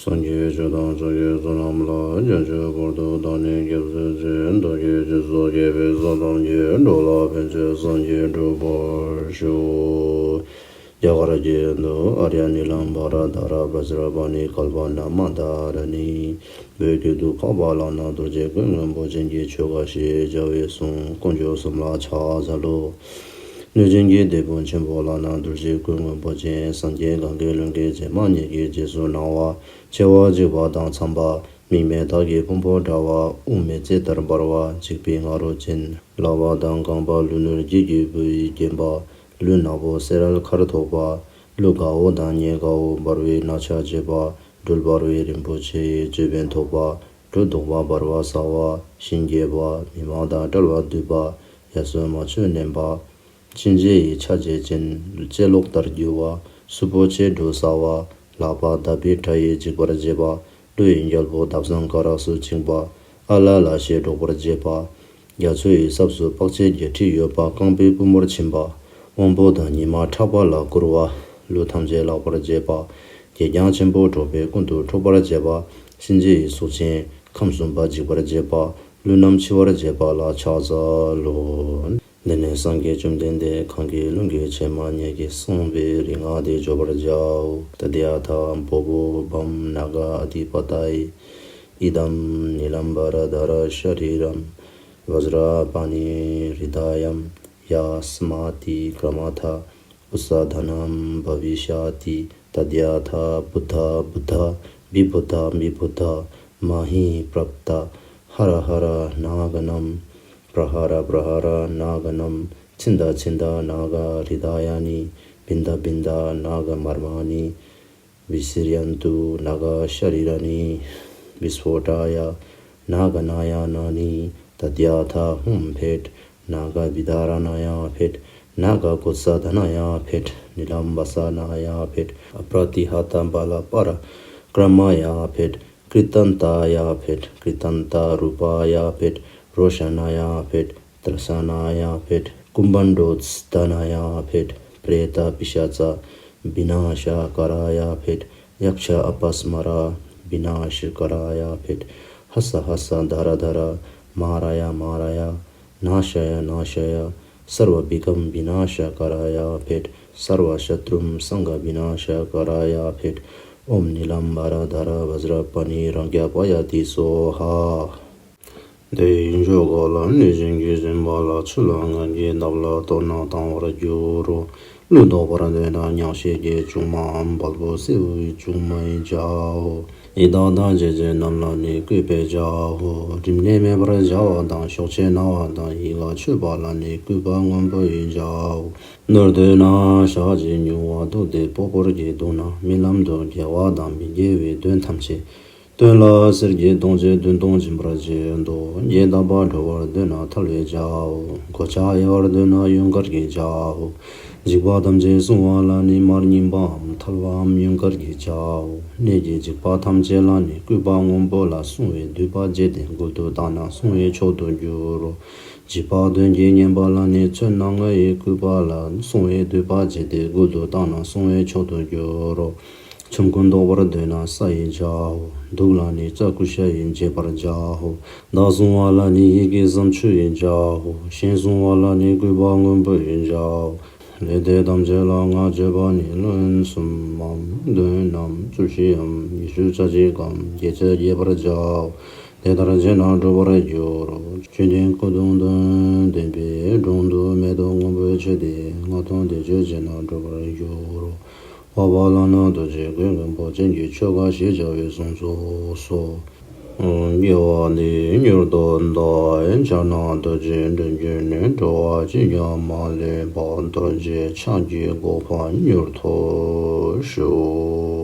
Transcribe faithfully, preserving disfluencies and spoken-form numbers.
སངས་རྒྱས་ཆོས་དང་ཕྱོགས་བཅུའི་བསོད་ནམས་ལ། བྱང་ཆུབ་བར་དུ་བདག་ནི་སྐྱབས་སུ་མཆི། བདག་གིས་སྦྱིན་སོགས་བགྱིས་པའི་ཚོགས་ཐམས་ཅད། འགྲོ་ལ་ཕན་ཕྱིར་སངས་རྒྱས་འགྲུབ་པར་ཤོག། རྒྱ་གར་གྱི་ཡུལ་དུ་ཨཱརྱ་ནི་ལམ་བྷ་ར་དྷ་ར་བཛྲ་པཱ་ནི་ཀལ་པ་ན་མ་དྷ་ར་ནི། བོད་ཀྱི་དུ་ཁ་པ་ལ་ན་རྡོ་རྗེ་སྐུ་སྔོན་པོ་ཅན་གྱི་ཆོ་ག་ཞེས་བྱ་བའི་གསུང་དཀོན་མཆོག་གསུམ་ལ་ཕྱག་འཚལ་ལོ། གནོད་སྦྱིན་གྱི་སྡེ་དཔོན་ཆེན་པོ་ལ་ན་རྡོ་རྗེ་སྐུ་སྔོན་པོ་ཅན། སངས་རྒྱས་གང་གི་ལྷུན་གྱིས་བྱེད་མ་ཉིད་ཀྱི་རྗེས་སུ་གནང་བ། མཆེ་བ་གཅིག་པ་དང་འཚམ་པ། མིག་མེ་སྟག་གི་ཕུང་པོ་འདྲ་བ། དབུ་མེ་ལྕེ་ལྟར་འབར་བ། འཇིགས་པའི་ང་རོ་ཅན། ལག་པ་དང་རྐང་པ་ལྷོ་ནུབ་དཀྱིལ་གྱི་སྦུབས་ཡིས་བརྒྱན་པ། ལུས་ནག་པོ་སེར་རལ་ཁར་ཐོགས་པ། གླུ་དགའ་བོ་དང་ཉེ་དགའ་བོ། འབར་བའི་རྣ་ཆ་བྱེད་པ། སྦྲུལ་འབར་བའི་རིན་པོ་ཆེ་ཡི་ཅོད་པན་ཐོགས་པ། སྦྲུལ་གདུག་པ་འབར་བ་ཟ་བ། ཞིང་རྒྱས་པ། མི་མ་དང་བྲལ་བ་འདུས་པ། ཡ་སོ་མ་ཆུ་མནན་པ། གཤིན་རྗེ་ཡི་ཆ་བྱད་ཅན། ལྕེ་གློག་ལྟར་རྒྱུ་བ། གཟུགས་པོ་ཆེ་འབྲུ་ཟ་བ། ལག་པ་དག་པའི་སྒྲ་ཡིས་འཇིགས་པར་བྱེད་པ། གླུ་ཡི་རྒྱལ་པོ་ལྡབ་བཟང་སྐ་རགས་སུ་བཅིངས་པ། ཨ་ལ་ལ་ཞེས་སྒྲོག་པར་བྱེད་པ། རྒྱ་མཚོ་ཡི་ཚབ་ཏུ་དཔག་བྱའི་བརྒྱད་ཁྲི་ཡོད་པ། རྐང་པའི་པུས་མོར་ཕྱིན་པ། དབང་པོ་དང་ཉི་མ་ཕྲག་པ་ལ་བསྐུར་བ། ཀླུ་ཐམས་ཅད་བརླག་པར་བྱེད་པ། གད་རྒྱངས་ཆེན་པོ་སྒྲོག་པས་ཀུན་ཏུ་འཁྲུག་པར་བྱེད་པ། གཤིན་རྗེ་ཡི་གཟུགས་ཅན། ཁམས་གསུམ་པ་འཇིགས་པར་བྱེད་པ། ཀླུ་རྣམས་འཆི་བར་བྱེད་པ་ལ་ཕྱག་འཚལ་ལོ། འདི་ནི་སངས་རྒྱས་བཅོམ་ལྡན་འདས་གང་གི་ལྷུན་གྱིས་བྱེད་མ་ཉིད་ཀྱིས་གསུངས་པའི་རིག་སྔགས་དེ་བརྗོད་པར་བྱའོ། ཏདྱ་ཐཱ། བྷོ་བོ་བཾ་ནཱ་ག་ཨ་དྷི་པ་ཏཱ་ཡེ། ཨི་དཾ་ནི་ལམ་བྷ་ར་དྷ་ར་ཤ་རི་རཾ། བཛྲ་པཱ་ཎི་ཧྲི་ད་ཡཾ། ཡ་སྨ་ཏི་ཀྲ་མ་ཐ། ཨུ་ས་དྷ་ནཾ་བྷ་བི་ཤ་ཏི། ཏདྱ་ཐཱ། བུདྡྷ་བུདྡྷ། བི་བུདྡྷ་བི་བུདྡྷ། མ་ཧཱི་པྲབ་ཏ། ཧ་ར་ཧ་ར་ནཱ་ག་ནཾ། པྲ་ཧ་ར་པྲ་ཧ་ར་ནཱ་ག་ནཾ། ཆིནྡ་ཆིནྡ་ནཱ་ག་ཧྲི་ད་ཡ་ནི། བིནྡ་བིནྡ་ནཱ་ག་མརྨ་ནི། བི་སི་རྱན་ཏུ་ནཱ་ག་ཤ་རི་ར་ནི། བི་སྤོ་ཊ་ཡ་ནཱ་ག་ནཱ་ཡ་ན་ནི། ཏདྱ་ཐཱ། ཧཱུྃ་ཕཊ། ནཱ་ག་བི་དཱ་ར་ཎ་ཡ་ཕཊ། ནཱ་ག་གོ་ཙ་དྷ་ན་ཡ་ཕཊ། ནི་ལམ་བ་ས་ན་ཡ་ཕཊ། ཨ་པྲ་ཏི་ཧ་ཏ་བ་ལ་པ་ར་ཀྲ་མ་ཡ་ཕཊ། ཀྲི་ཏན་ཏ་ཡ་ཕཊ། ཀྲི་ཏན་ཏ་རུ་པ་ཡ་ཕཊ། རོ་ཤ་ན་ཡ་ཕཊ། ཏྲ་ས་ན་ཡ་ཕཊ། ཀུམ་བན་ཌོ་ཙ་དྷ་ན་ཡ་ཕཊ། པྲེ་ཏ་པི་ཤ་ཙ་བི་ན་ཤ་ཀ་ར་ཡ་ཕཊ། ཡཀྵ་ཨ་པ་སྨ་ར་བི་ན་ཤ་ཀ་ར་ཡ་ཕཊ། ཧ་ས་ཧ་ས་དྷ་ར་དྷ་ར་མ་ར་ཡ་མ་ར་ཡ། ན་ཤ་ཡ་ན་ཤ་ཡ། སརྦ་བི་གམ་བི་ན་ཤ་ཀ་ར་ཡ་ཕཊ། སརྦ་ཤ་ཏྲུ་སང་ག་བི་ན་ཤ་ཀ་ར་ཡ་ཕཊ། ཨོཾ་ནི་ལམ་བ་ར་དྷ་ར་བཛྲ་པཱ་ཎི་རཱ་ཛྙཱ་པ་ཡ་ཏི་སྭཱ་ཧཱ། དེ་ཡི་ཆོ་ག་ལ་གནོད་སྦྱིན་གྱིས་ཟིན་པ་ལ། ཆུ་ལ་ངན་གྱིས་བཏབ་ལ་གཏོར་ན་གཏང་བར་འགྱུར་རོ། གླུ་བཟློག་པར་འདོད་ན་མྱང་ཤེས་ཀྱི་ལྕུག་མའམ་བལ་པོ་སེར་པོའི་ལྕུག་མ་ཡིས་བྱའོ། ཡི་དྭགས་དང་བྱད་བཞི་རྣམས་ལ་ནི་སྐུད་པས་བྱའོ། རིམས་ནད་མེད་པར་བྱ་བ་དང་། གཤོག་ཆད་ན་བ་དང་ཡིད་ལ་ཆོད་པ་ལ་ནི་སྐུད་པ་སྔོན་པོ་ཡིས་བྱའོ། ནོར་འདོད་ན་ཞག་གཅིག་སྨྱུང་བ་བདུག་སྟེ་སྤོ་བོར་གྱིས་བདུག་ན་རྨི་ལམ་དུ་དགེ་བ་དང་མི་དགེ་བའི་གདོན་ཐམས་ཅད། སྟོན་ལ་གསེར་གྱི་དུང་ཆེན་བདུན་སྟོང་སྦྱིན་པར་བྱེད་དོ། རྒྱས་བཏབ་པ་འགྲོ་བར་འདོད་ན་ཐལ་བས་བྱའོ། གོ་ཆ་གཡེལ་བར་འདོད་ན་ཡུངས་ཀར་གྱིས་བྱའོ། འཇིགས་པ་ཐམས་ཅད་བསྲུང་བ་ལ་ནི་མར་རྙིང་པའམ་ཐལ་བའམ་ཡུངས་ཀར་གྱིས་བྱའོ། ནད་ཀྱི་འཇིགས་པ་ཐམས་ཅད་ལ་ནི་སྐུད་པ་སྔོན་པོ་ལ་བསྲུང་བའི་མདུད་པ་བརྒྱད་དེ་མགུལ་དུ་བཏགས་ན་སྲུང་བའི་མཆོག་ཏུ་འགྱུར་རོ། འཇིགས་པ་གདོན་གྱིས་ཉེན་པ་ལ་ནི་ཚོན་སྣ་ལྔ་ཡི་སྐུད་པ་ལ་སྲུང་བའི་མདུད་པ་བརྒྱད་དེ་མགུལ་དུ་བཏགས་ན་སྲུང་བའི་མཆོག་ཏུ་འགྱུར་རོ། ཆོམ་རྐུན་བཟློག་པར་འདོད་ན་ས་ཡིས་བྱའོ། དུག་ལ་ནི་རྩྭ་ཀུ་ཤ་ཡིས་འབྱེད་པར་བྱའོ། བདག་བསྲུང་བ་ལ་ནི་ཡི་གེ་བསམ་ཆུ་ཡིས་བྱའོ། གཞན་བསྲུང་བ་ལ་ནི་སྐུད་པ་སྔོན་པོ་ཡིས་བྱའོ། ལས་དེ་ཐམས་ཅད་ལ་སྔགས་བརྗོད་པ་ནི་བློན་གསུམ་མམ་བདུན་ནམ་བཅུ་བཞི་ཡམ་ཉི་ཤུ་རྩ་གཅིག་གམ་བརྒྱད་ཅུ་རྒྱས་པར་བྱའོ། དེ་ལྟར་བྱས་ན་འགྲུབ་པར་འགྱུར་རོ། ཆོས་ཀྱི་སྐུ་གདུང་དོན་ལྡན་པའི་དྲུང་དུ་མེ་ཏོག་སྔོན་པོའི་ཆུ་དེ་ལྔ་སྟོང་དེ་བརྗོད་བྱས་ན་འགྲུབ་པར་འགྱུར་རོ། འཕགས་པ་ལ་ནི་རྡོ་རྗེ་སྐུ་སྔོན་པོ་ཅན་གྱི་ཆོ་ག་ཞེས་བྱ་བའི་གསུང་སོ། སོ། དགེ་བ་འདི་མྱུར་དུ་བདག་ཡིད་བྱ་ན། རྡོ་རྗེ་འདྲེན་གྱི་ནི་འགྲོ་བ་ཅི་ཡང་མ་ལུས་པ། རྡོ་རྗེ་ཕྱག་གི་གོ་འཕང་མྱུར་ཐོབ་ཤོག།